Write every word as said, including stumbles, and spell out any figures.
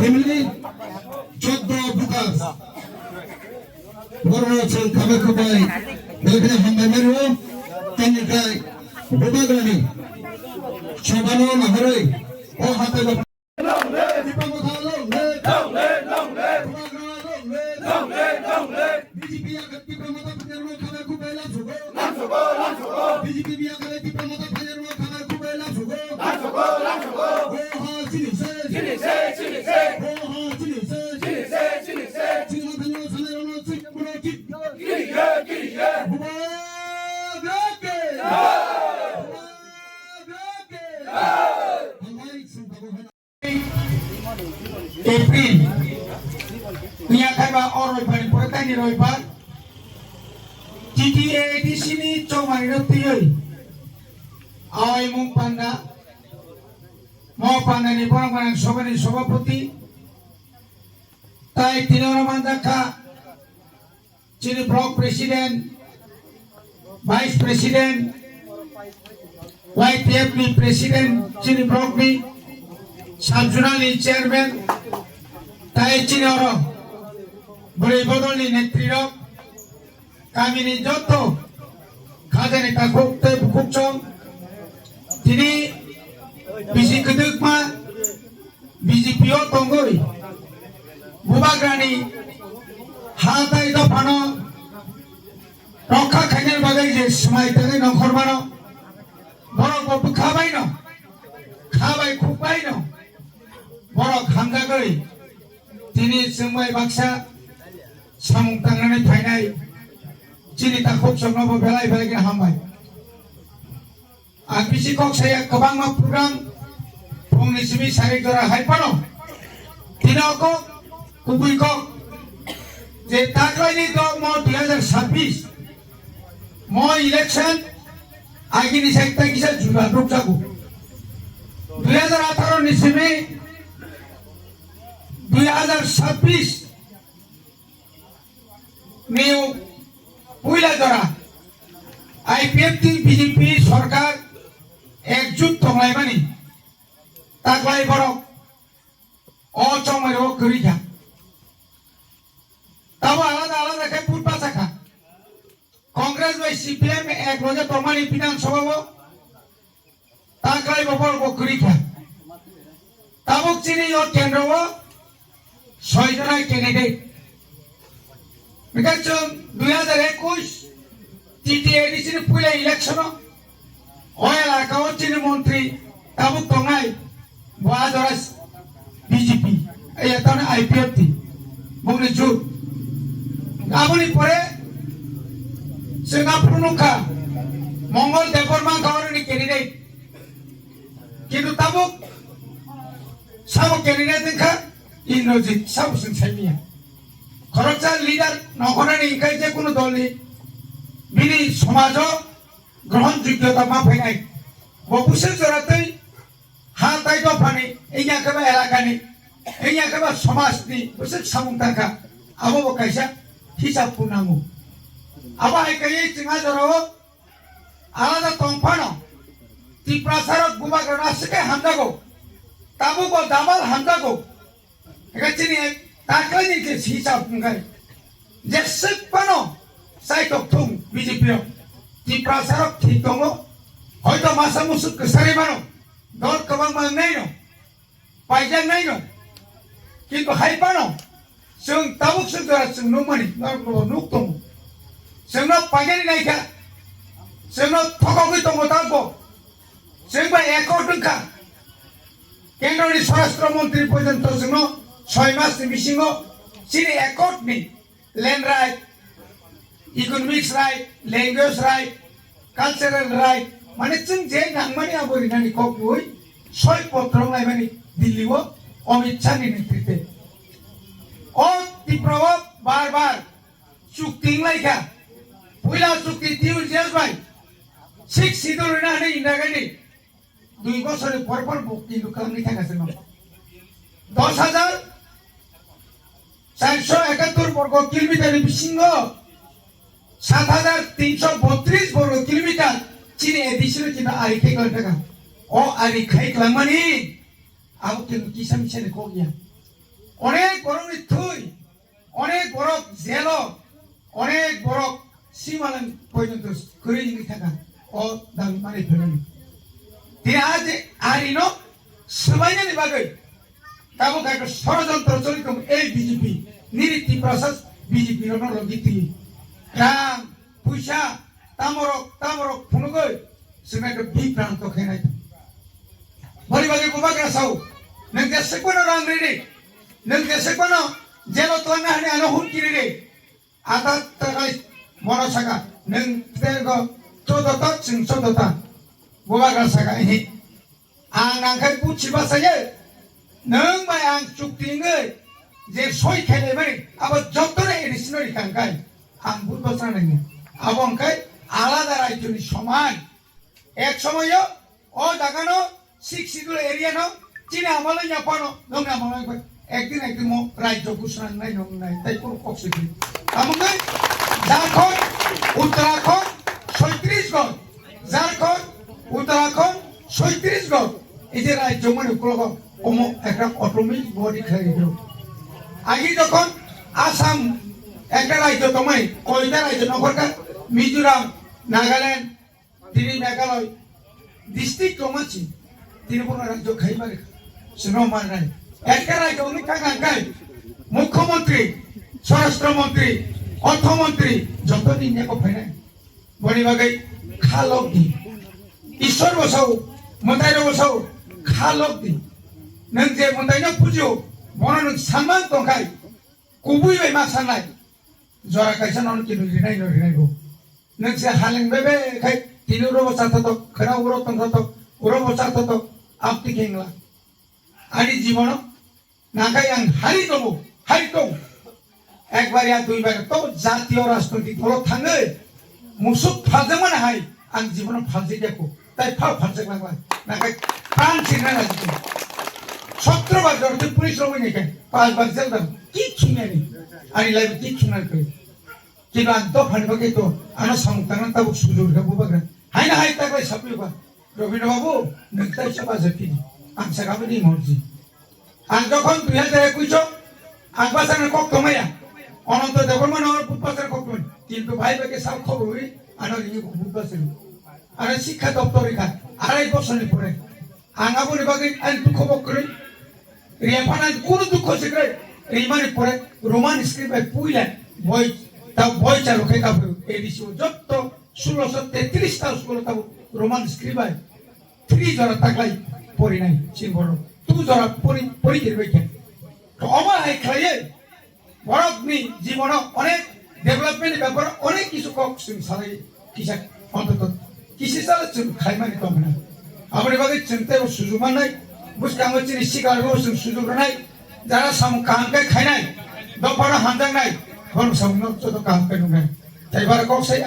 Family choddo bukas. Borno chwng khabai khubai belai kheno hambai mano. Tamni khai bubagrani sobano naharwi o hatai Long live! Tipra Motha long live! Long live, long live! Bubagra long live! Long live, long live! B J P yakha Tipra Motha phainai rok khabai khubai lamsogo. Lamsogo, lamsogo! B J P yakha Tipra Motha phainai rok khabai khubai lamsogo. Lamsogo, lamsogo! Ho ha chini se! Chini se, chini se! Ho ha chini se! Chini se, chini se! Chini ha thani o sanai rok no chini rok chini. Kiriya, kiriya! Bubagra ke! Jai! Bubagra ke! Jai! Hambai sung tabo hai. April. Iya khai ba o roibar ni pore tani roibar. T T A A D C ni chongmani no tiyoi. Awai mung panda. Mo panda ni borok manang sobha ni sobhapoti. Tai tini oro manjak kha. Chini block president, vice president, Y T F ni president, chini block ni sub zonal ni chairman, tai chini oro bwrwi bodol ni netri rok, kami ni joto khajani takhuk tei bukhuk chong tini bisi kwdwkma B J P o tongwi bubagrani ha tai dophano rokha khainani bagwi je swmai tangwi nongkhor mano, borok bo bwkha baino, kha bai khuk baino borok hamjagwi tini chwng bai baksa samung tangnani phainai chini takhuk chongno bo belai belai khe hambai. Ang bisi kok saya kwbangma program phungni simi sari jora hai phano. Tino kok, kubui kok. Je taklaini kok mo dui hajar sabbish. Mo election agini sai ta kisa jura ruk jago. Dui hajar atharo ni simi dui hajar sabbish. Neo puila jora I P F T B J P sorkar ekjut tonglaimani taklai borok o chongmani o kwrwi kha. Tabo alada alada khe put basa kha. Congress bai C P M ek loge tongmani Bidhan Sabha o taklai bo borok bo kwrwi kha. Tabuk chini o kendro o soi jona candidate. Bikha chwng dui hajar ekush T T A D C ni puila election o o elaka o chini montri tabuk tongnai bo ajora B J P, eh, tani I P F T, bongni jut. Aboni pore chwng aphuru nukha, Mongol Debbarma kha oroni candidate. Kintu tabuk sabo candidate wngkha Indrajit, sabo chwng saimanya. Khoroksa leader nongkhornani wngkha je kunu dolni, bini somajo grohon jogyota ma phainai. Bo bwswk jora twi ha tai dophani, wngya khe ba elakani, wngya khe ba somajni bwswk samung tangkha, abo bo kaisa hisab phunango. Abo hai kaiwi chwng a jorao alada tong phano Tiprasarok bubagrano aswk khe hamjago, tabuk bo double hamjago. Eka chini taklaini je hisab wngkha, jeswk phano chaitok thung B J P rok, Tiprasarok thik tongo, hoito masa musuk kwsari mano, dol kwbangma wngnaino, paijaknaino, kintu hai phano chwng tabuk swk jora chwng nukmani norokno nuk tongo, chwngno painani naikha, chwngno thokogwi tongo tabukbo, chwng bai accord wngkha. Kendroni Swarashtra Montri porjonto chwngno soi masni bisingo chini accord ni land right, economics right, language right, cultural right, mane chwng je nangmani abo rinani kok nui soi potro wnglaimani Delhi o Amit Shah ni netritwe. O Tripura o bar bar chukti wnglaikha. Puila chukti T U J S bai six schedule rina hwnwi Indira Gandhi. Dui bosorni por por bo kintu kwlangwi thangkha chwngno. Dos hajar charso ekattor borgo kilometer ni bisingo sat hajar tinso botris borgo kilometer chini A D C no kintu ari khai kwlangkha. O ari khai kwlangmani abo kintu kisa misani kok ya. Onek borokni thwi, onek borok jelo, onek borok simalang porjonto kwrwi wngwi thangkha o dabi manwi philoni. Tini a je arino swbainani bagwi tabuk hai khe sorojontro choli tongo ei B J P, nini Tiprasa B J P rokno logi twi. Rang, puisa, tamorok, tamorok phunugwi chwngno khe bipranto khainai. Boni bagwi bubagra sao, nwng jeswk phano rang ridi, nwng jeswk phano jelo twlangna hwnwi ano humki ridi. Ada takai bono saka, nwng tego chodota, chwng chodota. Bubagra saka, ehe. Ang nangkhai buchi basaye, nwng bai ang chukti wngwi je soi khailai mani, abo jotono A D C no rikha hwnkhe ang but basa nangya. Abo hwnkhe alada raichoni soman. Ek somoyo o jagano Sixth Schedule area no chini amalo ya phano, nwng amalo ya phano. Ekdin ekdin mo rajyo gusrangnai nongnai, tai kunu kok se di. Amungwi Jharkhand, Uttarakhand, soitris gon. Jharkhand, Uttarakhand, soitris gon. Ei je rajyo mani ukulogo omo ekta autonomic body khlai rw. Agi jokhon Assam ekta rajyo tongmani, koita rajyo nongkhorkha, Mizoram, Nagaland, tini Meghalaya district tongma si, tini bono rajyo khai mani, sino manai. Ekta rajyo wngwi thangkha hwnkhe, Mukhyamantri, Swarashtra Mantri, Ortho Mantri, jotoni neko phainai. Boni bagwi kha lok di. Ishwar bo sao, mwtai rok bo sao, kha lok di. Nwng je mwtai no pujo, bono nwng sanman tongkhai, kubui bai ma sanai. Jora kaisa nono kini rinai no rinai bo. Nwng se haleng bebe khai tini uro bo chatha tok, khana uro tongtha tok, uro bo chatha tok, apti kengla. Ani jibono nakai ang hari tongo, hari tong. Ekbar ya duibar to jatiyo rajnoitik dolo thangwi musuk phaljakmani hai ang jibono phaljak ya ko. Tai phal phalsek lang lang. Nakai pran sirna na jitu. Sotro bar jor tu police rok ni kai. Pas bar jel dam. Kichu nani. Ani lai kichu nani kai. Kiba ang to phani bagai to. Ano samung tangan tabuk sujur ka bubagra. Hai na hai takai sapi ba. Robindra Babu, nwng tai sa bajar kini. Ang sa kami ni morji. Ang jokhon dui hajar ekush o, ang bachar ni kok tongmaya. Ananto Debbarma no bud bachar kok tongmani. Kintu bhai bai khe sal khobor wi, ano rini bud bachar. Ano Shikkha Doptor rikha, arai bosor ni pore. Ang abo ni bagwi ang dukho bo kwrwi. Riya phana kunu dukho se kwrwi. Rimani pore Roman script bai puila boi, ta boi chalu khe kaphru A D C o jotto sulosho tetris ta school o tabo Roman script bai. Three jora taklai porinai chini borok. Two jora pori, pori kirbai khe. To omo hai khlaiwi borokni jibono onek development ni bepar onek kisu kok chwng salai kisa ontoto kisi sala chwng khlaimani tongmani. Aboni bagwi chwng teibo sujuk mannai, bwskango chini sikar rw chwng sujuk rwnai, jara samung kaham khe khainai, dophano hamjaknai, bono samungno joto kaham khe nuknai. Tei bara kok saya,